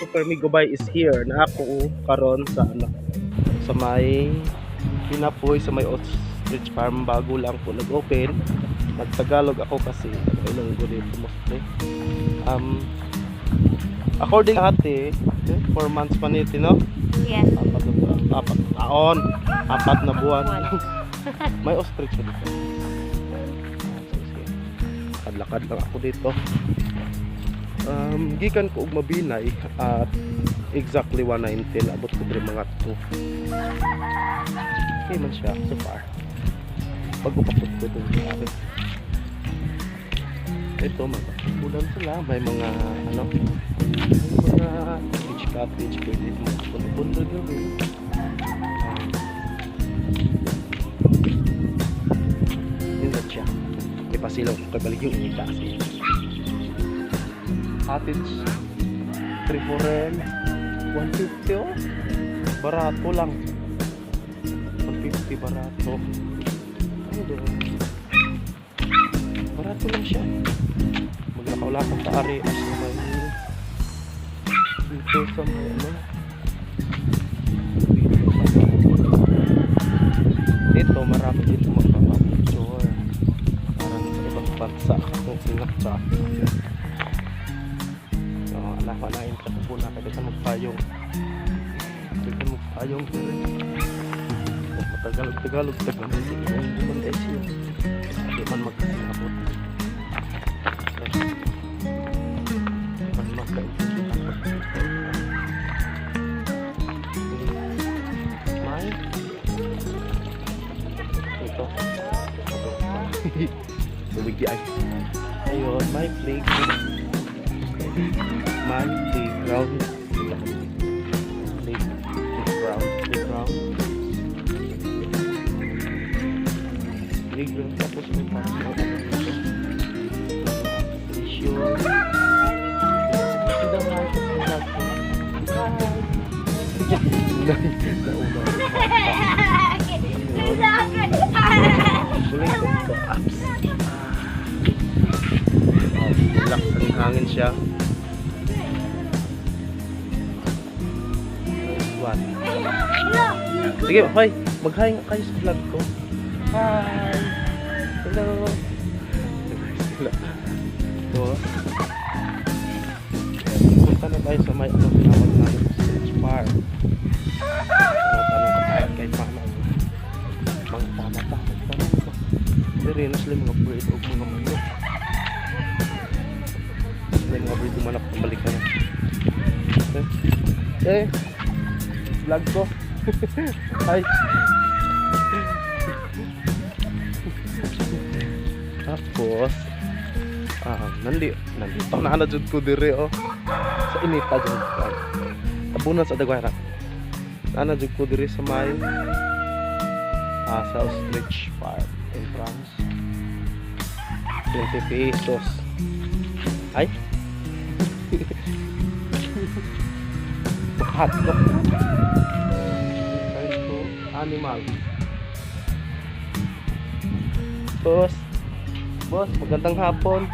Super Migobay is here. Na ako karon sa ano, sa may Pinapoy, sa may ostrich farm, bago lang po nag-open. Nagtagalog ako kasi taga Ilonggo dito mostly. According ate, 4 months pa nito, no? Yes. Apat na taon, apat na buwan. May ostrich pa dito. Sige. Lakad-lakad lang ako dito. Gikan ko og Mabinay at exactly 1:19, abot ko diri mga 2. Okay man siya so far. Bago pa ko dun sa akin. Ito, magkakulan sila. May mga ano, may mga cottage cottage. Pwede mga pundo-pundo dun. Yun na siya. Ipasilong ko kay balik yung inita kasi. Cottage 3 for rent 150, oh. Barato lang. 150, barato. Ano doon? Barato lang siya. Maglakaw-lakaw sa ari as sa may dito sa may ano. Dito sa dito, marami dito magpapapicture. Parang sa ibang bansa kung sinaksa. So, anak ko na yung katubuna kaya ka magpayong. Pwede magpayong pero Tagalog, Tagalog, Tagalog. Hindi man guys yun. Hindi man magkasingabot. Hindi man magkaintindihan. May ito. Ito. Tubig di ay. Ayun, may playground. May playground. Playground. Playground. Playground. Tapos may parang mga ano dito. Station. Ito daw, hi sa vlog ko. Hi! Nauna ako. Ulit ko. Apps. Oh, relax ang hangin siya. Nice one. Sige, hoy, mag-hi nga kayo sa vlog ko. Hi! Hello! Sila. Ito. Ayan, punta na tayo sa may ano, tinawag natin Ostrich Farm. Ano, tanong ka tayo kay Manang. Mga tama pa, magtanong pa. Pero yun, sila mga breed o mga manok. Sila mga breed o manok, pabalik ka na. Eh, eh, vlog ko. Hi. Tapos, nandito na na jud ko dire, oh. Sa inita jud. Tabunan sa Dagwara. Na jud ko dire sa may sa ostrich farm entrance. 20 pesos. Ay. Hotdog. Return to animal. Boss. Boss, magandang hapon.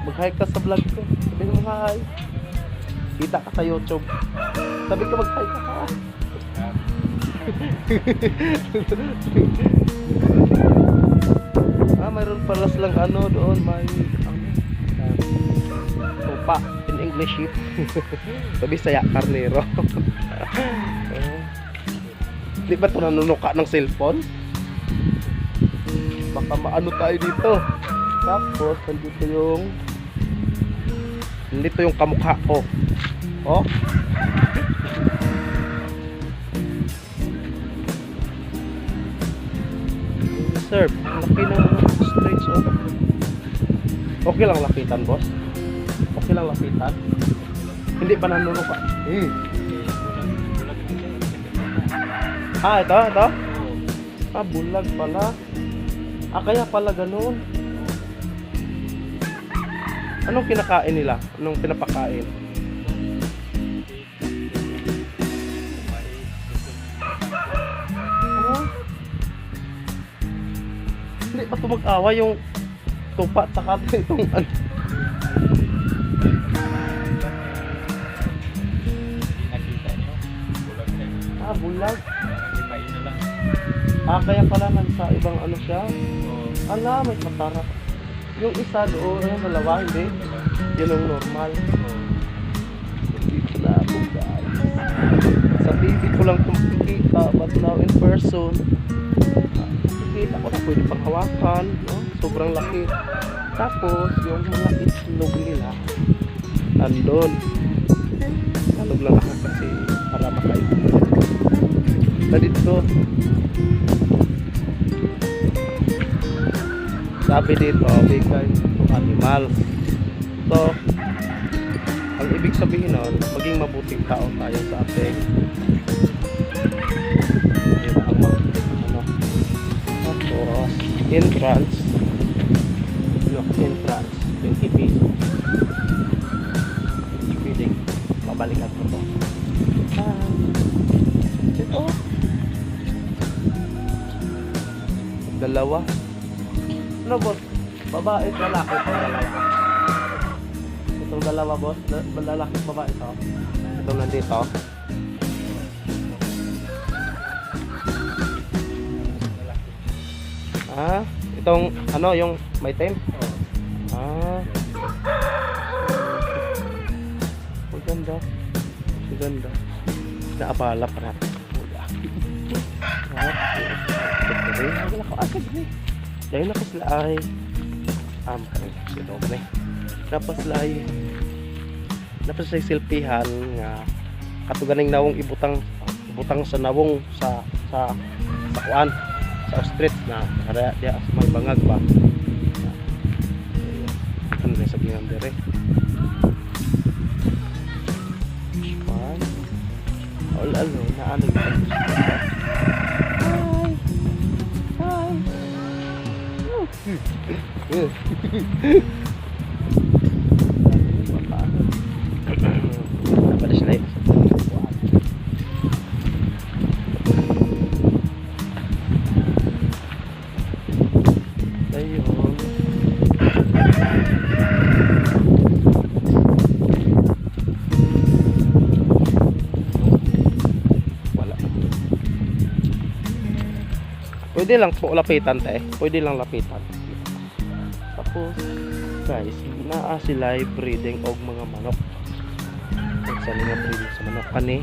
Mag-hi ka sa vlog ko. Sabi mo hi. Kita ka sa YouTube. Sabi ko mag-hi ka ha. Ah, mayroon pala silang ano doon, may ano, tupa in English, sheep. Sabi saya karnero. Eh, di ba ito nanunuka ng cellphone? Baka maano tayo dito. Tapos, nandito yung kamukha ko. Oh. Sir, ang laki ng ostrich, oh. Okay lang lapitan, boss? Okay lang lapitan? Hindi pa nanunuka? Eh. Ah, ito, ito? Ah, bulag pala. Ah, kaya pala ganun. Anong kinakain nila? Anong pinapakain? Ah? Hindi ba ito mag-away yung tupa at saka itong ano? Bulag. Ipain na lang. Ah, kaya pala nasa ibang ano siya. Oo. Ala, may katarap. Yung isa doon, yung dalawa, hindi. Yun ang normal. Oo. Dito na ako, guys. Sa TV ko lang itong makikita, but now in person, nakikita ko na pwede pang hawakan, no? Sobrang laki. Tapos, yung mga itlog nila, nandun. Talog lang ako kasi para makain. Na dito. Sabi dito, be kind to animals. So, ang ibig sabihin nun, maging mabuting tao tayo sa ating yun ang ano. Tapos, entrance, look, entrance, 20 pesos. Pwedeng mabalikan ko to. Ah, ito. Dalawa. Ano, boss? Babae at lalaki itong dalawa. Itong dalawa, boss. Lalaki at babae ito. Itong nandito. Lalaki. Ah, itong ano, yung may time? Oo. Ah. Maganda. Maganda. Naabala pa natin. Wala. Wala ko agad eh. Dahil ako sila ay sino ba eh. Dapat sila ay dapat sila ay selfiehan nga katuganing nawong ibutang ibutang sa nawong sa kuan sa ostrich na kaya diya sa may bangag ba, ano na sabihan dire. One. All alone na ano yun. Hi. Hi. Dapat sila yun. Ayun. Wala. Pwede lang po lapitan, te. Pwede lang lapitan. Tapos, guys, naa sila breeding og mga manok. Kung saan nga breeding sa manok kani.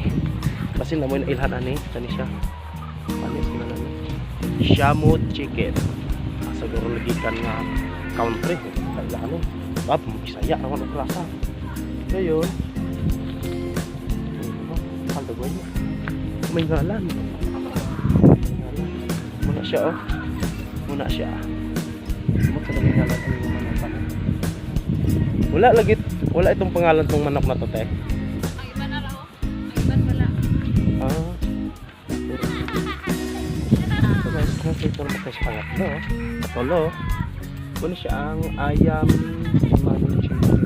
Kasi namoy na ilhan ani, kani siya. Kani sila na ni. Shamu chicken. Asa guro lagikan nga country. Kaya ano? Bab, Bisaya raw ang klasa. Ngayon, ano, niya. May ngalan. May ngalan. Muna siya, oh. Muna siya. Muna sa may ngalan ang manok pa. Wala lagi, wala itong pangalan tong manok na to, te. Ang iba na raw. Ang iba wala. Ah. So guys, nasa ito naman tayo sa pangatlo. Katolo. Muna siya ang ayam mami chicken.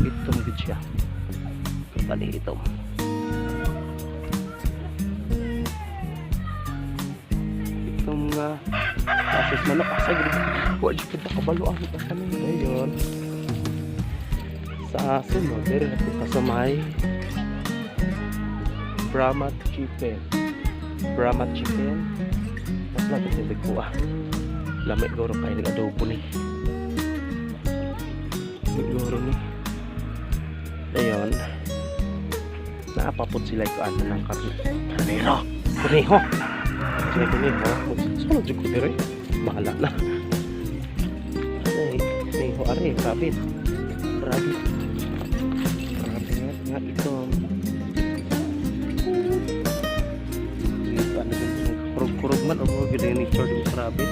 Itom gid siya. Bali itom. Itom nga. Kasis manok asa gid. Wa jud kita kabalo ang ito kami. Dayon. Sa sunod, dere na punta sa may Brahma chicken. Brahma chicken. Mas lagot sa ko ah. Lamay goro kayo ng adobo ni. Lamay goro ni. Ayun. Naapapot sila ko ano ng karne. Karnero! Kuneho! Sila kuneho. Sunod jud ko dire. Bahala na. Ay, kuneho are, rabbit. Rabbit. Rabbit nga ito. Dito ano yung kurog-kurog man o mga ganda yung nature dito sa rabbit.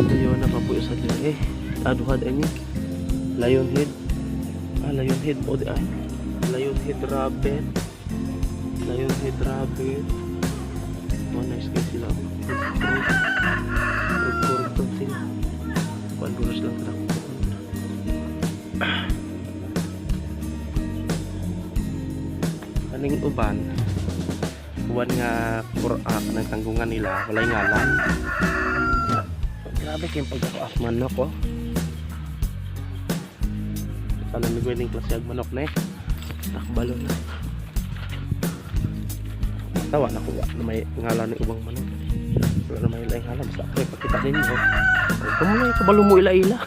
Ayun, napapuyo sa dyan eh. Aduhad ay niya. Lion head. Ah, lion head po di ay. Lion head rabbit. Lion head rabbit. Oh, nice guys sila. Kurog-kurog. Kurog-kurog to sila. Kuan dulas lang kadako. Kaning uban, uban nga kurak ng tanggungan nila, walay ngalan. Grabe kayong pagkakaas manok oh. Sana ni Gwen klase ag manok na eh. Takbalo na. Basta wala ko na may ngalan ng ubang manok. Wala na may laing ngalan. Basta ako ipakita ninyo. Kamo na kabalo mo ila-ila.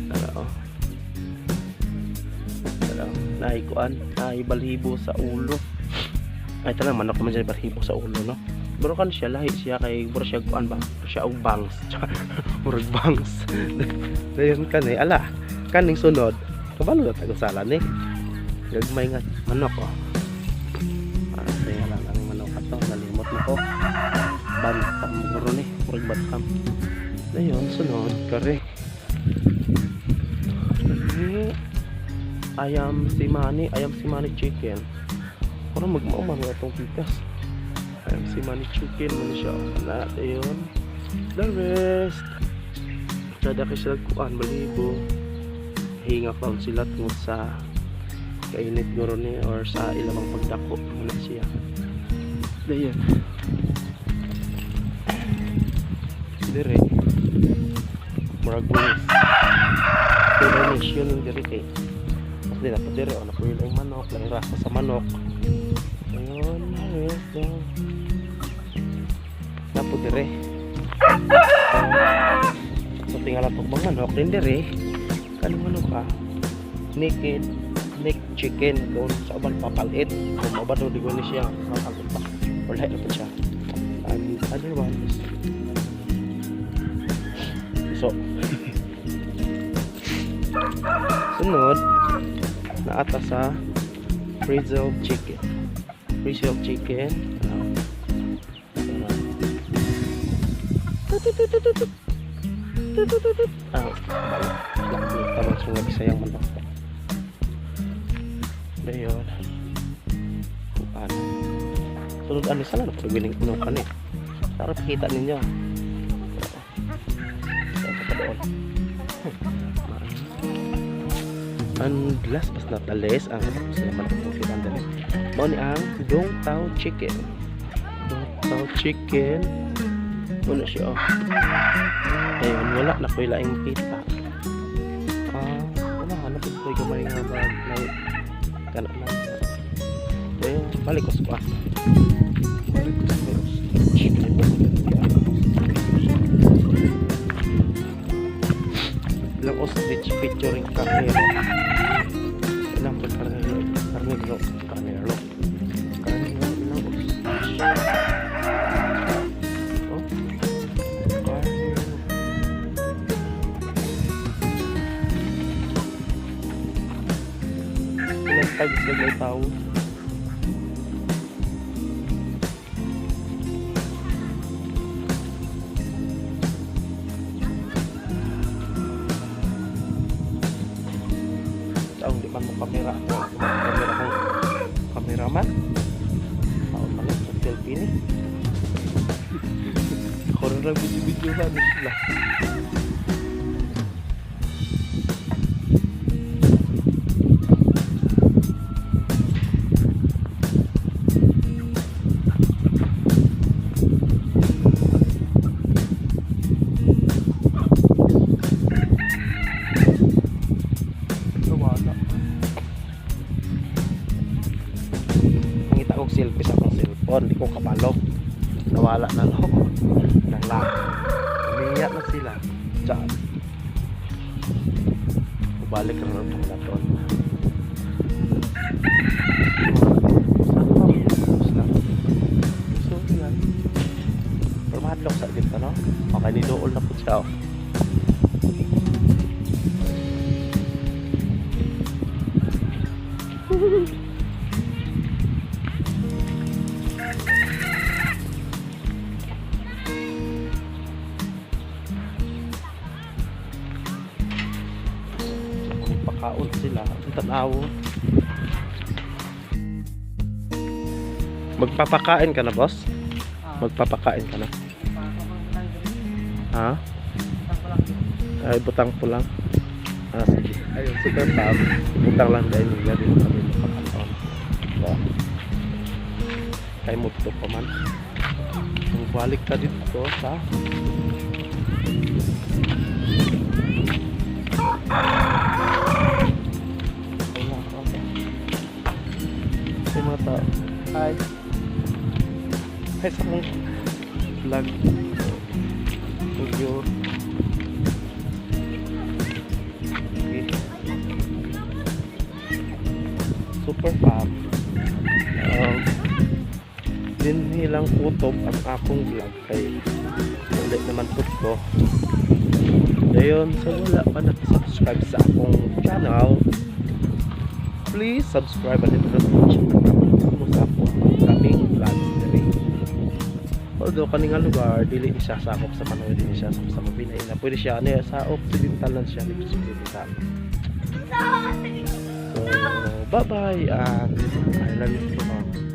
Tara oh. Tara, naay kuan, naay balhibo sa ulo. Ay tala manok man siya balhibo sa ulo, no. Pero kan siya lahi siya kay buro siya kuan ba? Siya og bangs. Murag bangs. Dayon kani ala kaning sunod. Kabalo na tag sala ni. Gagmay nga manok oh. Para sa nga lang ang manok ato nalimot na ko. Bantam guro ni, murag bantam. Dayon sunod kare. Kare. Ayam si Manny chicken. Pero magmao man nga itong pikas. Ayam si Manny chicken man siya. Na, ayun. The rest. Kada kay sila kuan balibo. Hinga pa sila tungod sa kainit guro ni or sa ilamang pagdako muna siya. Dayon. Dire. Murag wings. Pero ni siya nung dire kay di na pa dire o napuyo lang manok, lang rasa sa manok. Ayun, ayun, ayun. Napo dire. So tingala pag mga manok din dire. Kanang manok ah. Naked neck chicken kung sa uban papalit. Kung mabado di ko ni siya papalit pa. Wala na pa siya. And other one is so sunod naata sa frizzle chicken. Frizzle chicken. Ano? Tut, tut, tut, tut, tut. Tut, tut, tut, tut. Ah, laki tamang sa Bisayang manok. Dayon. Ano? Sunod ano sa lalo pag wining uno ka ni. Sarap kita ninyo. Ito pa doon. And last but not the least, ang sa naman itong kita dali. Mao ni ang Dong Tao Chicken. Dong Tao Chicken. Wala siya oh. Ayun, wala na ko'y laing kita. Ah, wala hanap ko gamay nga ba na kana na. Ayun, balik ko sa kuha. Balik ko sa ostrich. Ilang ostrich featuring karnero. Ilang po karnero? Karnero. Karnero. Karnero. Ilang ostrich. Oh. Karnero. Ilang tags na may tao? Taong di man mo kamera ako. Kamera ko. Kameraman. Taon man lang sa selfie ni. Ako rin lang video-video ba ano sila. Wala. Mangita og selfie sa akong cellphone, di ko kabalo. Nawala na no. Nang Umiya na sila. Diyan. Balik na lang itong laton. Saan So, yan. Pero mahadlok sa dito, no? Okay, niluol na po siya, oh. May pakaon sila. Ang tanaw. Magpapakain ka na, boss? Magpapakain ka na? Ha? Ay, butang po lang. Ah, sige. Ayun, super fab. Butang lang dahil nila din kami makakaon. So, kay mo pa man. Balik ka dito sa Wala, okay. May mga tao. Hi. Ay, sa akong vlog. Thank you. Okay. Super fam. Dinhi lang kutob ang akong vlog kay ulit naman pud ko. Dayon, sa wala pa nakasubscribe sa akong channel, please subscribe and hit the notification bell mo sa akong upcoming vlogs diri. Although kani nga lugar dili ni siya sakop sa Manawe, dili siya sakop sa Mabinay na pwede siya ano sa Occidental lang siya, dito sa Occidental. So, bye-bye and I love you so much.